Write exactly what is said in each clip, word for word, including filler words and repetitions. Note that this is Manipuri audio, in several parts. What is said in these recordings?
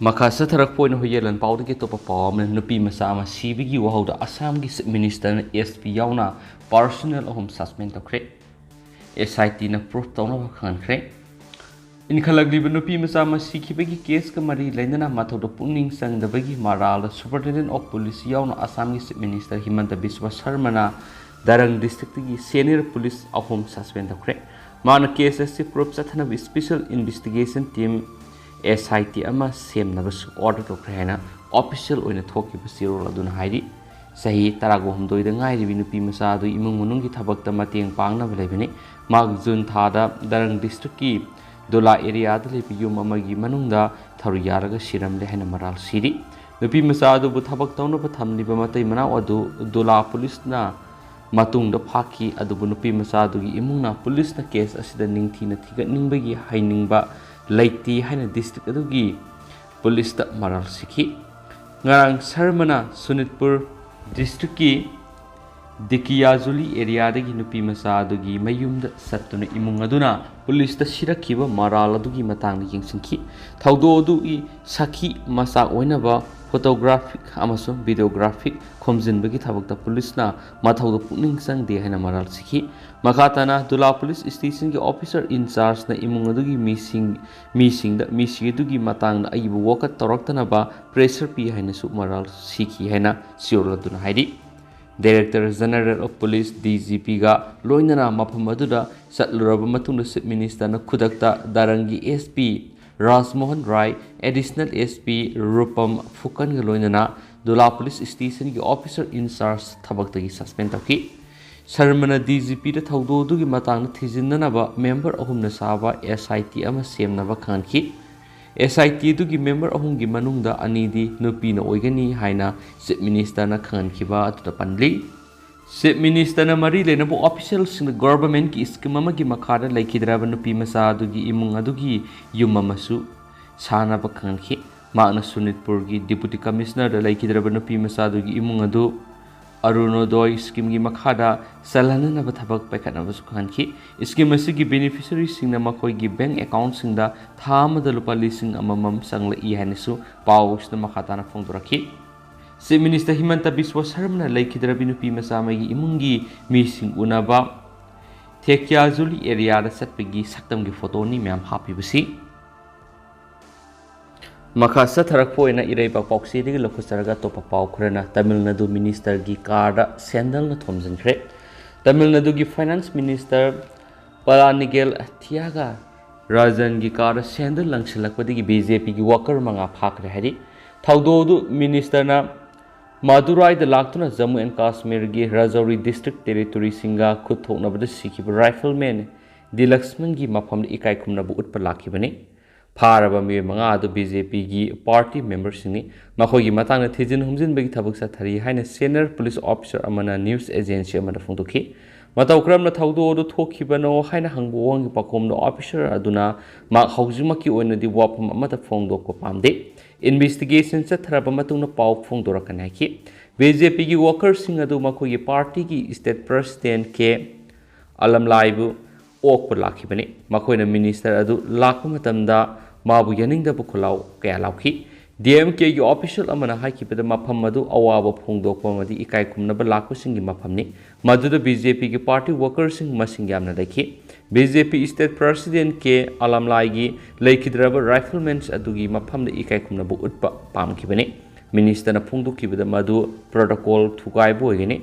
ꯃꯈꯥ ꯆꯠꯊꯔꯛꯄ ꯑꯣꯏꯅ ꯍꯨꯏꯌꯦꯟ ꯂꯥꯟꯄꯥꯎꯗꯒꯤ ꯑꯇꯣꯞꯄ ꯄꯥꯎ ꯑꯃꯅ, ꯅꯨꯄꯤ ꯃꯆꯥ ꯑꯃ ꯁꯤꯕꯒꯤ ꯋꯥꯍꯧꯗ ꯑꯁꯥꯝꯒꯤ Chief Minister ꯅ S P ꯌꯥꯎꯅ personnel ꯑꯍꯨꯝ suspend ꯇꯧꯈ꯭ꯔꯦ꯫ S I T ꯅ proof ꯇꯧꯅꯕ ꯈꯪꯍꯟꯈ꯭ꯔꯦ꯫ ꯏꯟꯈꯠꯂꯛꯂꯤꯕ ꯅꯨꯄꯤ ꯃꯆꯥ ꯑꯃ ꯁꯤꯈꯤꯕꯒꯤ case ꯀ ꯃꯔꯤ ꯂꯩꯅꯅ ꯃꯊꯧꯗ ꯄꯨꯛꯅꯤꯡ ꯆꯪꯗꯕꯒꯤ ꯃꯔꯥꯜꯗ Superintendent of Police ꯌꯥꯎꯅ ꯑꯁꯥꯝꯒꯤ Chief Minister ꯍꯤꯃꯟꯇ ꯕꯤꯁ꯭ꯋ ꯁꯔꯃꯅ ꯗꯔꯪ district ꯇꯒꯤ senior police ꯑꯍꯨꯝ suspend ꯇꯧꯈ꯭ꯔꯦ꯫ ꯃꯍꯥꯛꯅ case ꯑꯁꯤ proof ꯆꯠꯊꯅꯕ special investigation team, S I T ꯑꯃ ꯁꯦꯝꯅꯕꯁꯨ order ꯇꯧꯈ꯭ꯔꯦ ꯍꯥꯏꯅ official ꯑꯣꯏꯅ ꯊꯣꯛꯈꯤꯕ ꯆꯦꯔꯣꯜ ꯑꯗꯨꯅ ꯍꯥꯏꯔꯤ꯫ ꯆꯍꯤ ꯇꯔꯥꯒ ꯍꯨꯝꯗꯣꯏꯗ ꯉꯥꯏꯔꯤꯕꯤ ꯅꯨꯄꯤ ꯃꯆꯥ ꯑꯗꯨ ꯏꯃꯨꯡ ꯃꯅꯨꯡꯒꯤ ꯊꯕꯛꯇ ꯃꯇꯦꯡ ꯄꯥꯡꯅꯕ ꯂꯩꯕꯅꯤ꯫ ꯃꯍꯥꯛ June ꯊꯥꯗ ꯗꯔꯪ district ꯀꯤ ꯗꯨꯂꯥ area ꯗ ꯂꯩꯕ ꯌꯨꯝ ꯑꯃꯒꯤ ꯃꯅꯨꯡꯗ ꯊꯧꯔꯤ ꯌꯥꯜꯂꯒ ꯁꯤꯔꯝꯂꯦ ꯍꯥꯏꯅ ꯃꯔꯥꯜ ꯁꯤꯔꯤ꯫ ꯅꯨꯄꯤ ꯃꯆꯥ ꯑꯗꯨꯕꯨ ꯊꯕꯛ ꯇꯧꯅꯕ ꯊꯝꯂꯤꯕ ꯃꯇꯩ ꯃꯅꯥꯎ ꯑꯗꯨ ꯗꯨꯂꯥ police ꯅ ꯃꯇꯨꯡꯗ ꯐꯥꯈꯤ꯫ ꯑꯗꯨꯕꯨ ꯅꯨꯄꯤ ꯃꯆꯥ ꯑꯗꯨꯒꯤ ꯏꯃꯨꯡꯅ police ꯅ case ꯑꯁꯤꯗ ꯅꯤꯡꯊꯤꯅ ꯊꯤꯒꯠꯅꯤꯡꯕꯒꯤ ꯍꯩꯅꯤꯡꯕ ꯂꯩꯇꯦ ꯍꯥꯏꯅ district ꯑꯗꯨꯒꯤ police ꯇ ꯃꯔꯥꯜ ꯁꯤꯈꯤ꯫ ꯉꯔꯥꯡ ꯁꯔꯃꯅ ꯁꯣꯅꯤꯠꯄꯨꯔ district ꯀꯤ ꯗꯤꯀꯤꯌꯥꯖꯨꯂꯤ area ꯗꯒꯤ ꯅꯨꯄꯤ ꯃꯆꯥ ꯑꯗꯨꯒꯤ ꯃꯌꯨꯝꯗ ꯆꯠꯇꯨꯅ ꯏꯃꯨꯡ ꯑꯗꯨꯅ police ꯇ ꯁꯤꯔꯛꯈꯤꯕ ꯃꯔꯥꯜ ꯑꯗꯨꯒꯤ ꯃꯇꯥꯡꯗ ꯌꯦꯡꯁꯤꯟꯈꯤ꯫ ꯊꯧꯗꯣꯛ ꯑꯗꯨꯒꯤ ꯁꯥꯈꯤ ꯃꯆꯥꯛ ꯑꯣꯏꯅꯕ photographic ꯑꯃꯁꯨꯡ videographic ꯈꯣꯝꯖꯤꯟꯕꯒꯤ ꯊꯕꯛꯇ police ꯅ ꯃꯊꯧꯗ ꯄꯨꯛꯅꯤꯡ ꯆꯪꯗꯦ ꯍꯥꯏꯅ ꯃꯔꯥꯜ ꯁꯤꯈꯤ꯫ ꯃꯈꯥ ꯇꯥꯅ ꯗꯨꯂꯥ police station ꯒꯤ officer in charge ꯅ ꯏꯃꯨꯡ ꯑꯗꯨꯒꯤ ꯃꯤꯁꯤꯡ, ꯃꯤꯁꯤꯡꯗ ꯃꯤꯁꯤ ꯑꯗꯨꯒꯤ ꯃꯇꯥꯡꯗ ꯑꯏꯕ ꯋꯥꯀꯠ ꯇꯧꯔꯛꯇꯅꯕ pressure ꯄꯤ ꯍꯥꯏꯅꯁꯨ ꯃꯔꯥꯜ ꯁꯤꯈꯤ ꯍꯥꯏꯅ ꯆꯦꯔꯣꯜ ꯑꯗꯨꯅ ꯍꯥꯏꯔꯤ꯫ Director General of Police, D G P ꯒ ꯂꯣꯏꯅꯅ ꯃꯐꯝ ꯑꯗꯨꯗ ꯆꯠꯂꯨꯔꯕ ꯃꯇꯨꯡꯗ Chief Minister ꯅ ꯈꯨꯗꯛꯇ ꯗꯔꯪꯒꯤ S P ꯔꯥꯖꯃꯣꯍꯟ ꯔꯥꯏ, Additional S P ꯔꯨꯄꯝ ꯐꯨꯀꯟꯒ ꯂꯣꯏꯅꯅ ꯗꯨꯂꯥ police station ꯒꯤ officer in charge ꯊꯕꯛꯇꯒꯤ suspend ꯇꯧꯈꯤ꯫ ꯁꯔꯃꯅ D G P ꯗ ꯊꯧꯗꯣꯛ ꯑꯗꯨꯒꯤ ꯃꯇꯥꯡꯗ ꯊꯤꯖꯤꯟꯅꯅꯕ member ꯑꯍꯨꯝꯅ ꯁꯥꯕ S I T ꯑꯃ ꯁꯦꯝꯅꯕ ꯈꯪꯍꯟꯈꯤ꯫ S I T ꯑꯗꯨꯒꯤ member ꯑꯍꯨꯝꯒꯤ ꯃꯅꯨꯡꯗ ꯑꯅꯤꯗꯤ ꯅꯨꯄꯤꯅ ꯑꯣꯏꯒꯅꯤ ꯍꯥꯏꯅ Chief Minister ꯅ ꯈꯪꯍꯟꯈꯤꯕ ꯑꯗꯨꯗ ꯄꯟꯂꯤ꯫ Chief Minister ꯅ ꯃꯔꯤ ꯂꯩꯅꯕ official ꯁꯤꯡꯗ government ꯀꯤ scheme ꯑꯃꯒꯤ ꯃꯈꯥꯗ ꯂꯩꯈꯤꯗ꯭ꯔꯕ ꯅꯨꯄꯤ ꯃꯆꯥ ꯑꯗꯨꯒꯤ ꯏꯃꯨꯡ ꯑꯗꯨꯒꯤ ꯌꯨꯝ ꯑꯃꯁꯨ ꯁꯥꯅꯕ ꯈꯪꯍꯟꯈꯤ꯫ ꯃꯍꯥꯛꯅ ꯁꯣꯅꯤꯠꯄꯨꯔꯒꯤ Deputy Commissioner ꯗ ꯂꯩꯈꯤꯗ꯭ꯔꯕ ꯅꯨꯄꯤ ꯃꯆꯥ ꯑꯗꯨꯒꯤ ꯏꯃꯨꯡ ꯑꯗꯨ ꯑꯔꯨꯅꯣꯗꯣꯏ ꯁ꯭ꯀꯤꯝꯒꯤ ꯃꯈꯥꯗ ꯆꯜꯍꯟꯅꯅꯕ ꯊꯕꯛ ꯄꯥꯏꯈꯠꯅꯕꯁꯨ ꯈꯪꯍꯟꯈꯤ꯫ ꯁ꯭ꯀꯤꯝ ꯑꯁꯤꯒꯤ ꯕꯦꯅꯤꯐꯤꯁꯔꯤꯁꯤꯡꯅ ꯃꯈꯣꯏꯒꯤ ꯕꯦꯡꯛ ꯑꯦꯀꯥꯎꯟꯠꯁꯤꯡꯗ ꯊꯥ ꯑꯃꯗ ꯂꯨꯄꯥ ꯂꯤꯁꯤꯡ ꯑꯃꯃꯝ ꯆꯪꯂꯛꯏ ꯍꯥꯏꯅꯁꯨ ꯄꯥꯎ ꯑꯁꯤꯗ ꯃꯈꯥ ꯇꯥꯅ ꯐꯣꯡꯗꯣꯔꯛꯈꯤ꯫ ꯆꯤꯐ ꯃꯤꯅꯤꯁꯇꯔ ꯍꯤꯃꯟꯇ ꯕꯤꯁ꯭ꯋ ꯁꯔꯃꯅ ꯂꯩꯈꯤꯗ꯭ꯔꯕꯤ ꯅꯨꯄꯤ ꯃꯆꯥ ꯑꯃꯒꯤ ꯏꯃꯨꯡꯒꯤ ꯃꯤꯁꯤꯡ ꯎꯅꯕ ꯊꯦꯀ꯭ꯌꯥꯖꯨꯂꯤ ꯑꯦꯔꯤꯌꯥꯗ ꯆꯠꯄꯒꯤ ꯁꯛꯇꯝꯒꯤ ꯐꯣꯇꯣꯅꯤ ꯃꯌꯥꯝ ꯍꯥꯞꯄꯤꯕꯁꯤ꯫ ꯃꯈꯥ ꯆꯠꯊꯔꯛꯄ ꯑꯣꯏꯅ ꯏꯔꯩꯕꯥꯛ ꯄꯥꯎꯆꯦꯗꯒꯤ ꯂꯧꯈꯠꯆꯔꯒ ꯑꯇꯣꯞꯄ ꯄꯥꯎ ꯈꯔꯅ ꯇꯥꯃꯤꯜ ꯅꯥꯗꯨ ꯃꯤꯅꯤꯁꯇꯔꯒꯤ ꯀꯥꯔꯗ ꯁꯦꯟꯗꯜꯅ ꯊꯣꯝꯖꯤꯟꯈ꯭ꯔꯦ꯫ ꯇꯥꯃꯤꯜ ꯅꯥꯗꯨꯒꯤ ꯐꯥꯏꯅꯥꯟꯁ ꯃꯤꯅꯤꯁꯇꯔ ꯄꯂꯥꯅꯤꯒꯦꯜ ꯊꯤꯌꯥꯒ ꯔꯥꯖꯟꯒꯤ ꯀꯥꯔꯗ ꯁꯦꯟꯗꯜ ꯂꯪꯁꯤꯜꯂꯛꯄꯗꯒꯤ ꯕꯤ ꯖꯦ ꯄꯤꯒꯤ ꯋꯥꯀꯔ ꯃꯉꯥ ꯐꯥꯈ꯭ꯔꯦ ꯍꯥꯏꯔꯤ꯫ ꯊꯧꯗꯣꯛ ꯑꯗꯨ ꯃꯤꯅꯤꯁꯇꯔꯅ ꯃꯗꯨꯔꯥꯏꯗ ꯂꯥꯛꯇꯨꯅ ꯖꯝꯃꯨ ꯑꯦꯟ ꯀꯥꯁꯃꯤꯔꯒꯤ ꯔꯥꯖꯧꯔꯤ ꯗꯤꯁꯇ꯭ꯔꯤꯛ ꯇꯦꯔꯤꯇꯣꯔꯤꯁꯤꯡꯒ ꯈꯨꯠ ꯊꯣꯛꯅꯕꯗ ꯁꯤꯈꯤꯕ ꯔꯥꯏꯐꯜꯃꯦꯟ ꯗꯤ ꯂꯛꯁꯃꯟꯒꯤ ꯃꯐꯝꯗ ꯏꯀꯥꯏ ꯈꯨꯝꯅꯕ ꯎꯠꯄ ꯂꯥꯛꯈꯤꯕꯅꯤ꯫ ꯐꯥꯔꯕ ꯃꯤꯑꯣꯏ ꯃꯉꯥ ꯑꯗꯨ ꯕꯤ ꯖꯦ ꯄꯤꯒꯤ ꯄꯥꯔꯇꯤ ꯃꯦꯝꯕꯔꯁꯤꯡꯅꯤ꯫ ꯃꯈꯣꯏꯒꯤ ꯃꯇꯥꯡꯗ ꯊꯤꯖꯤꯟ ꯍꯨꯝꯖꯤꯟꯕꯒꯤ ꯊꯕꯛ ꯆꯠꯊꯔꯤ ꯍꯥꯏꯅ ꯁꯦꯅꯤꯌꯔ ꯄꯨꯂꯤꯁ ꯑꯣꯐꯤꯁꯥꯔ ꯑꯃꯅ ꯅ꯭ꯌꯨꯁ ꯑꯦꯖꯦꯟꯁꯤ ꯑꯃꯗ ꯐꯣꯡꯗꯣꯛꯈꯤ꯫ ꯃꯇꯧ ꯀꯔꯝꯅ ꯊꯧꯗꯣꯛ ꯑꯗꯨ ꯊꯣꯛꯈꯤꯕꯅꯣ ꯍꯥꯏꯅ ꯍꯪꯕ ꯋꯥꯍꯪꯒꯤ ꯄꯥꯎꯈꯨꯝꯗ ꯑꯣꯐꯤꯁꯥꯔ ꯑꯗꯨꯅ ꯃꯍꯥꯛ ꯍꯧꯖꯤꯛꯃꯛꯀꯤ ꯑꯣꯏꯅꯗꯤ ꯋꯥꯐꯝ ꯑꯃꯠꯇ ꯐꯣꯡꯗꯣꯛꯄ ꯄꯥꯝꯗꯦ꯫ ꯏꯟꯚꯦꯁꯇꯤꯒꯦꯁꯟ ꯆꯠꯊꯔꯕ ꯃꯇꯨꯡꯗ ꯄꯥꯎ ꯐꯣꯡꯗꯣꯔꯛꯀꯅꯤ ꯍꯥꯏꯈꯤ꯫ ꯕꯤ ꯖꯦ ꯄꯤꯒꯤ ꯋꯥꯀꯔꯁꯤꯡ ꯑꯗꯨ ꯃꯈꯣꯏꯒꯤ ꯄꯥꯔꯇꯤꯒꯤ ꯁ꯭ꯇꯦꯠ ꯄ꯭ꯔꯁꯤꯗꯦꯟꯠ ꯀꯦ ꯑꯂꯝꯂꯥꯏꯕꯨ ꯑꯣꯛꯄ ꯂꯥꯛꯈꯤꯕꯅꯤ꯫ ꯃꯈꯣꯏꯅ ꯃꯤꯅꯤꯁꯇꯔ ꯑꯗꯨ ꯂꯥꯛꯄ ꯃꯇꯝꯗ ꯃꯥꯕꯨ ꯌꯥꯅꯤꯡꯗꯕ ꯈꯨꯜꯂꯥꯎ ꯀꯌꯥ ꯂꯥꯎꯈꯤ꯫ ꯗꯤ ꯑꯦꯝ ꯀꯦꯒꯤ ꯑꯣꯐꯤꯁꯤꯌꯦꯜ ꯑꯃꯅ ꯍꯥꯏꯈꯤꯕꯗ ꯃꯐꯝ ꯑꯗꯨ ꯑꯋꯥꯕ ꯐꯣꯡꯗꯣꯛꯄ ꯑꯃꯗꯤ ꯏꯀꯥꯏ ꯈꯨꯝꯅꯕ ꯂꯥꯛꯄꯁꯤꯡꯒꯤ ꯃꯐꯝꯅꯤ꯫ ꯃꯗꯨꯗ ꯕꯤ ꯖꯦ ꯄꯤꯒꯤ ꯄꯥꯔꯇꯤ ꯋꯥꯀꯔꯁꯤꯡ ꯃꯁꯤꯡ ꯌꯥꯝꯅ ꯂꯩꯈꯤ꯫ ꯕꯤ ꯖꯦ ꯄꯤ ꯁ꯭ꯇꯦꯠ ꯄ꯭ꯔꯁꯤꯗꯦꯟꯠ ꯀꯦ ꯑꯂꯝꯂꯥꯏꯒꯤ ꯂꯩꯈꯤꯗ꯭ꯔꯕ ꯔꯥꯏꯐꯜꯃꯦꯟꯁ ꯑꯗꯨꯒꯤ ꯃꯐꯝꯗ ꯏꯀꯥꯏ ꯈꯨꯝꯅꯕ ꯎꯠꯄ ꯄꯥꯝꯈꯤꯕꯅꯤ꯫ ꯃꯤꯅꯤꯁꯇꯔꯅ ꯐꯣꯡꯗꯣꯛꯈꯤꯕꯗ ꯃꯗꯨ ꯄ꯭ꯔꯣꯇꯣꯀꯣꯜ ꯊꯨꯒꯥꯏꯕ ꯑꯣꯏꯒꯅꯤ꯫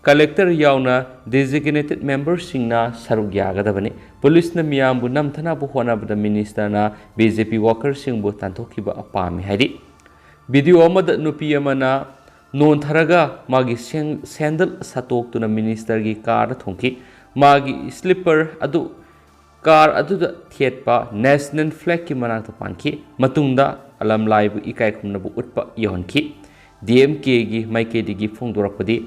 ꯀꯂꯦꯛꯇꯔ ꯌꯥꯎꯅ ꯗꯤꯖꯤꯒꯅꯦꯇꯦꯗ ꯃꯦꯝꯕꯔꯁꯤꯡꯅ ꯁꯔꯨꯛ ꯌꯥꯒꯗꯕꯅꯤ꯫ ꯄꯨꯂꯤꯁꯅ ꯃꯤꯌꯥꯝꯕꯨ ꯅꯝꯊꯅꯕ ꯍꯣꯠꯅꯕꯗ ꯃꯤꯅꯤꯁꯇꯔꯅ ꯕꯤ ꯖꯦ ꯄꯤ ꯋꯥꯀꯔꯁꯤꯡꯕꯨ ꯇꯥꯟꯊꯣꯛꯈꯤꯕ ꯄꯥꯝꯃꯤ ꯍꯥꯏꯔꯤ꯫ ꯚꯤꯗꯤꯑꯣ ꯑꯃꯗ ꯅꯨꯄꯤ ꯑꯃꯅ ꯅꯣꯟꯊꯔꯒ ꯃꯥꯒꯤ ꯁꯦꯡ-, ꯁꯦꯟꯗꯜ ꯁꯠꯇꯣꯛꯇꯨꯅ ꯃꯤꯅꯤꯁꯇꯔꯒꯤ ꯀꯥꯔꯗ ꯊꯣꯡꯈꯤ꯫ ꯃꯥꯒꯤ ꯁ꯭ꯂꯤꯄꯔ ꯑꯗꯨ ꯀꯥꯔ ꯑꯗꯨꯗ ꯊꯦꯠꯄ ꯅꯦꯁꯅꯦꯜ ꯐ꯭ꯂꯦꯒꯀꯤ ꯃꯅꯥꯛꯇ ꯄꯥꯟꯈꯤ꯫ ꯃꯇꯨꯡꯗ ꯑꯂꯝꯂꯥꯏꯕꯨ ꯏꯀꯥꯏ ꯈꯨꯝꯅꯕ ꯎꯠꯄ ꯌꯧꯍꯟꯈꯤ꯫ ꯗꯤ ꯑꯦꯝ ꯀꯦꯒꯤ ꯃꯥꯏꯀꯩꯗꯒꯤ ꯐꯣꯡꯗꯣꯔꯛꯄꯗꯤ,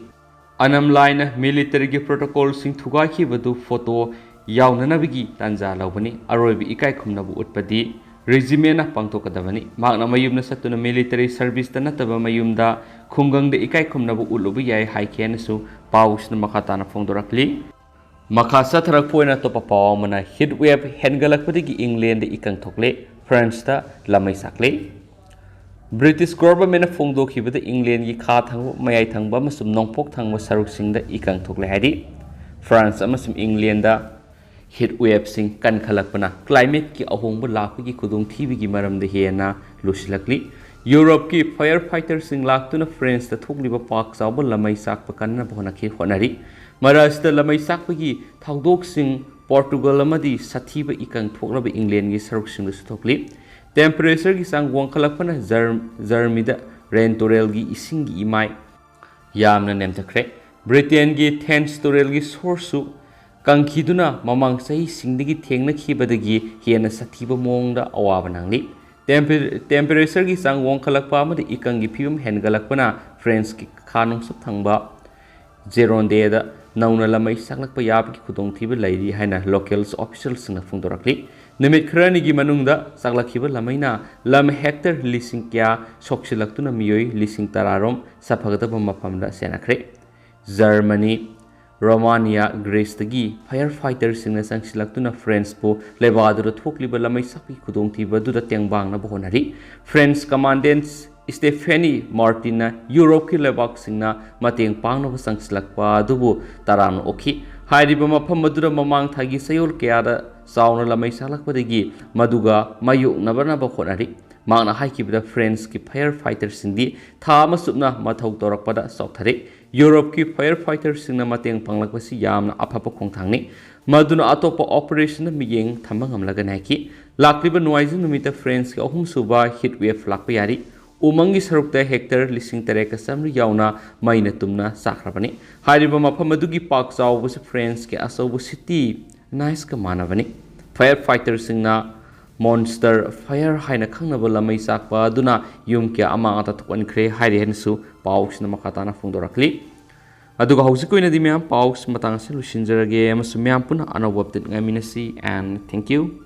ꯑꯅꯝꯂꯥꯏꯅ ꯃꯤꯂꯤꯇꯔꯤꯒꯤ ꯄ꯭ꯔꯣꯇꯣꯀꯣꯜꯁꯤꯡ ꯊꯨꯒꯥꯏꯈꯤꯕꯗꯨ ꯐꯣꯇꯣ ꯌꯥꯎꯅꯅꯕꯒꯤ ꯇꯥꯟꯖꯥ ꯂꯧꯕꯅꯤ꯫ ꯑꯔꯣꯏꯕ ꯏꯀꯥꯏ ꯈꯨꯝꯅꯕ ꯎꯠꯄꯗꯤ ꯔꯤꯖꯤꯃꯦꯟꯅ ꯄꯥꯡꯊꯣꯛꯀꯗꯕꯅꯤ꯫ ꯃꯍꯥꯛꯅ ꯃꯌꯨꯝꯗ ꯆꯠꯇꯨꯅ ꯃꯤꯂꯤꯇꯔꯤ ꯁꯔꯚꯤꯁꯇ ꯅꯠꯇꯕ ꯃꯌꯨꯝꯗ ꯈꯨꯡꯒꯪꯗ ꯏꯀꯥꯏ ꯈꯨꯝꯅꯕ ꯎꯠꯂꯨꯕ ꯌꯥꯏ ꯍꯥꯏꯈꯤ ꯍꯥꯏꯅꯁꯨ ꯄꯥꯎꯁꯤꯅ ꯃꯈꯥ ꯇꯥꯅ ꯐꯣꯡꯗꯣꯔꯛꯂꯤ꯫ ꯃꯈꯥ ꯆꯠꯊꯔꯛꯄ ꯑꯣꯏꯅ ꯑꯇꯣꯞꯄ ꯄꯥꯎ ꯑꯃꯅ heat wave ꯍꯦꯟꯒꯠꯂꯛꯄꯗꯒꯤ ꯏꯪꯂꯦꯟꯗ ꯏꯀꯪ ꯊꯣꯛꯂꯦ, ꯐ꯭ꯔꯥꯟꯁꯇ ꯂꯃꯩ ꯆꯥꯛꯂꯦ꯫ ꯕ꯭ꯔꯤꯇꯤꯁ ꯒꯣꯚꯔꯟꯃꯦꯟꯠꯅ ꯐꯣꯡꯗꯣꯛꯈꯤꯕꯗ ꯏꯪꯂꯦꯟꯒꯤ ꯈꯥ ꯊꯪꯕ, ꯃꯌꯥꯏ ꯊꯪꯕ ꯑꯃꯁꯨꯡ ꯅꯣꯡꯄꯣꯛ ꯊꯪꯕ ꯁꯔꯨꯛꯁꯤꯡꯗ ꯏꯀꯪ ꯊꯣꯛꯂꯦ ꯍꯥꯏꯔꯤ꯫ ꯐ꯭ꯔꯥꯟꯁ ꯑꯃꯁꯨꯡ ꯏꯪꯂꯦꯟꯗ heat waveꯁꯤꯡ ꯀꯟꯈꯠꯂꯛꯄꯅ climateꯀꯤ ꯑꯍꯣꯡꯕ ꯂꯥꯛꯄꯒꯤ ꯈꯨꯗꯣꯡꯊꯤꯕꯒꯤ ꯃꯔꯝꯗ ꯍꯦꯟꯅ ꯂꯨꯁꯤꯜꯂꯛꯂꯤ꯫ ꯌꯨꯔꯣꯞꯀꯤ fire fighterꯁꯤꯡ ꯂꯥꯛꯇꯨꯅ ꯐ꯭ꯔꯥꯟꯁꯇ ꯊꯣꯛꯂꯤꯕ ꯄꯥꯛ ꯆꯥꯎꯕ ꯂꯃꯩ ꯆꯥꯛꯄ ꯀꯟꯅꯕ ꯍꯣꯠꯅꯈꯤ, ꯍꯣꯠꯅꯔꯤ꯫ ꯃꯔꯛ ꯑꯁꯤꯗ ꯂꯃꯩ ꯆꯥꯛꯄꯒꯤ ꯊꯧꯗꯣꯛꯁꯤꯡ ꯄꯣꯔꯇꯨꯒꯜ ꯑꯃꯗꯤ ꯁꯥꯊꯤꯕ ꯏꯀꯪ ꯊꯣꯛꯂꯕ ꯏꯪꯂꯦꯟꯒꯤ ꯁꯔꯨꯛꯁꯤꯡꯗꯁꯨ ꯊꯣꯛꯂꯤ꯫ Temperatureꯒꯤ ꯆꯥꯡ ꯋꯥꯡꯈꯠꯂꯛꯄꯅ ꯖꯔ-, ꯖꯔꯃꯤꯗ ꯔꯦꯟ ꯇꯨꯔꯦꯜꯒꯤ ꯏꯁꯤꯡꯒꯤ ꯏꯃꯥꯏ ꯌꯥꯝꯅ ꯅꯦꯝꯊꯈ꯭ꯔꯦ꯫ ꯕ꯭ꯔꯤꯇꯦꯟꯒꯤ ꯊꯦꯝꯁ ꯇꯨꯔꯦꯜꯒꯤ ꯁꯣꯔꯁꯁꯨ ꯀꯪꯈꯤꯗꯨꯅ ꯃꯃꯥꯡ ꯆꯍꯤꯁꯤꯡꯗꯒꯤ ꯊꯦꯡꯅꯈꯤꯕꯗꯒꯤ ꯍꯦꯟꯅ ꯁꯥꯊꯤꯕ ꯃꯑꯣꯡꯗ ꯑꯋꯥꯕ ꯅꯪꯂꯤ꯫ Temper-, temperatureꯒꯤ ꯆꯥꯡ ꯋꯥꯡꯈꯠꯂꯛꯄ ꯑꯃꯗꯤ ꯏꯀꯪꯒꯤ ꯐꯤꯕꯝ ꯍꯦꯟꯒꯠꯂꯛꯄꯅ ꯐ꯭ꯔꯥꯟꯁꯀꯤ ꯈꯥ ꯅꯣꯡꯆꯨꯞ ꯊꯪꯕ ꯖꯦꯔꯣꯟꯗꯦꯗ ꯅꯧꯅ ꯂꯃꯩ ꯆꯥꯛꯂꯛꯄ ꯌꯥꯕꯒꯤ ꯈꯨꯗꯣꯡꯊꯤꯕ ꯂꯩꯔꯤ ꯍꯥꯏꯅ local officialꯁꯤꯡꯅ ꯐꯣꯡꯗꯣꯔꯛꯂꯤ꯫ ꯅꯨꯃꯤꯠ ꯈꯔꯅꯤꯒꯤ ꯃꯅꯨꯡꯗ ꯆꯥꯛꯂꯛꯈꯤꯕ ꯂꯃꯩꯅ ꯂꯝ hectare ꯂꯤꯁꯤꯡ ꯀꯌꯥ ꯁꯣꯛꯆꯤꯜꯂꯛꯇꯨꯅ ꯃꯤꯑꯣꯏ ꯂꯤꯁꯤꯡ ꯇꯔꯥ ꯔꯣꯝ ꯁꯥꯐꯒꯗꯕ ꯃꯐꯝꯗ ꯆꯦꯟꯅꯈ꯭ꯔꯦ꯫ ꯖꯔꯃꯅꯤ, ꯔꯣꯃꯥꯅꯤꯌꯥ, ꯒ꯭ꯔꯤꯁꯇꯒꯤ fire fighterꯁꯤꯡꯅ ꯆꯪꯁꯤꯜꯂꯛꯇꯨꯅ ꯐ꯭ꯔꯥꯟꯁꯄꯨ ꯂꯩꯕꯥꯛ ꯑꯗꯨꯗ ꯊꯣꯛꯂꯤꯕ ꯂꯃꯩ ꯆꯥꯛꯄꯒꯤ ꯈꯨꯗꯣꯡꯊꯤꯕ ꯑꯗꯨꯗ ꯇꯦꯡꯕꯥꯡꯅꯕ ꯍꯣꯠꯅꯔꯤ꯫ ꯐ꯭ꯔꯥꯟꯁ ꯀꯃꯥꯟꯗꯦꯟꯠ ꯁ꯭ꯇꯦꯐꯦꯅꯤ ꯃꯥꯔꯇꯤꯟꯅ ꯌꯨꯔꯣꯞꯀꯤ ꯂꯩꯕꯥꯛꯁꯤꯡꯅ ꯃꯇꯦꯡ ꯄꯥꯡꯅꯕ ꯆꯪꯁꯤꯜꯂꯛꯄ ꯑꯗꯨꯕꯨ ꯇꯔꯥꯝꯅ ꯑꯣꯛꯈꯤ꯫ ꯍꯥꯏꯔꯤꯕ ꯃꯐꯝ ꯑꯗꯨꯗ ꯃꯃꯥꯡ ꯊꯥꯒꯤ ꯆꯌꯣꯜ ꯀꯌꯥꯗ ꯆꯥꯎꯅ ꯂꯃꯩ ꯆꯥꯛꯂꯛꯄꯗꯒꯤ ꯃꯗꯨꯒ ꯃꯥꯌꯣꯛꯅꯕꯅꯕ ꯍꯣꯠꯅꯔꯤ꯫ ꯃꯍꯥꯛꯅ ꯍꯥꯏꯈꯤꯕꯗ ꯐ꯭ꯔꯥꯟꯁꯀꯤ fire fighterꯁꯤꯡꯗꯤ ꯊꯥ ꯑꯃ ꯆꯨꯞꯅ ꯃꯊꯧ ꯇꯧꯔꯛꯄꯗ ꯆꯣꯛꯊꯔꯤ꯫ ꯌꯨꯔꯣꯞꯀꯤ fire fighterꯁꯤꯡꯅ ꯃꯇꯦꯡ ꯄꯥꯡꯂꯛꯄꯁꯤ ꯌꯥꯝꯅ ꯑꯐꯕ ꯈꯣꯡꯊꯥꯡꯅꯤ꯫ ꯃꯗꯨꯅ ꯑꯇꯣꯞꯄ operationꯗ ꯃꯤꯠꯌꯦꯡ ꯊꯝꯕ ꯉꯝꯂꯒꯅꯤ ꯍꯥꯏꯈꯤ꯫ ꯂꯥꯛꯂꯤꯕ ꯅꯣꯡꯃꯥꯏꯖꯤꯡ ꯅꯨꯃꯤꯠꯇ ꯐ꯭ꯔꯥꯟꯁꯀꯤ ꯑꯍꯨꯝꯁꯨꯕ heat wave ꯂꯥꯛꯄ ꯌꯥꯔꯤ꯫ ꯎꯃꯪꯒꯤ ꯁꯔꯨꯛꯇ hectare ꯂꯤꯁꯤꯡ ꯇꯔꯦꯠꯀ ꯆꯥꯃꯔꯤ ꯌꯥꯎꯅ ꯃꯩꯅ ꯇꯨꯝꯅ ꯆꯥꯛꯈ꯭ꯔꯕꯅꯤ꯫ ꯍꯥꯏꯔꯤꯕ ꯃꯐꯝ ꯑꯗꯨꯒꯤ ꯄꯥꯛ ꯆꯥꯎꯕꯁꯤ ꯐ꯭ꯔꯥꯟꯁꯀꯤ ꯑꯆꯧꯕ city Niceꯀ ꯃꯥꯟꯅꯕꯅꯤ꯫ Fire fighterꯁꯤꯡꯅ monster fire ꯍꯥꯏꯅ ꯈꯪꯅꯕ ꯂꯃꯩ ꯆꯥꯛꯄ ꯑꯗꯨꯅ ꯌꯨꯝ ꯀꯌꯥ ꯑꯃꯥꯡ ꯑꯇꯥ ꯊꯣꯛꯍꯟꯈ꯭ꯔꯦ ꯍꯥꯏꯔꯤ ꯍꯥꯏꯅꯁꯨ ꯄꯥꯎꯁꯤꯅ ꯃꯈꯥ ꯇꯥꯅ ꯐꯣꯡꯗꯣꯔꯛꯂꯤ꯫ ꯑꯗꯨꯒ ꯍꯧꯖꯤꯛꯀꯤ ꯑꯣꯏꯅꯗꯤ ꯃꯌꯥꯝ ꯄꯥꯎꯁꯤ ꯃꯇꯥꯡ ꯑꯁꯤ ꯂꯣꯏꯁꯤꯟꯖꯔꯒꯦ ꯑꯃꯁꯨꯡ ꯃꯌꯥꯝ ꯄꯨꯟꯅ ꯑꯅꯧꯕ update ꯉꯥꯏꯃꯤꯟꯅꯁꯤ, and thank you꯫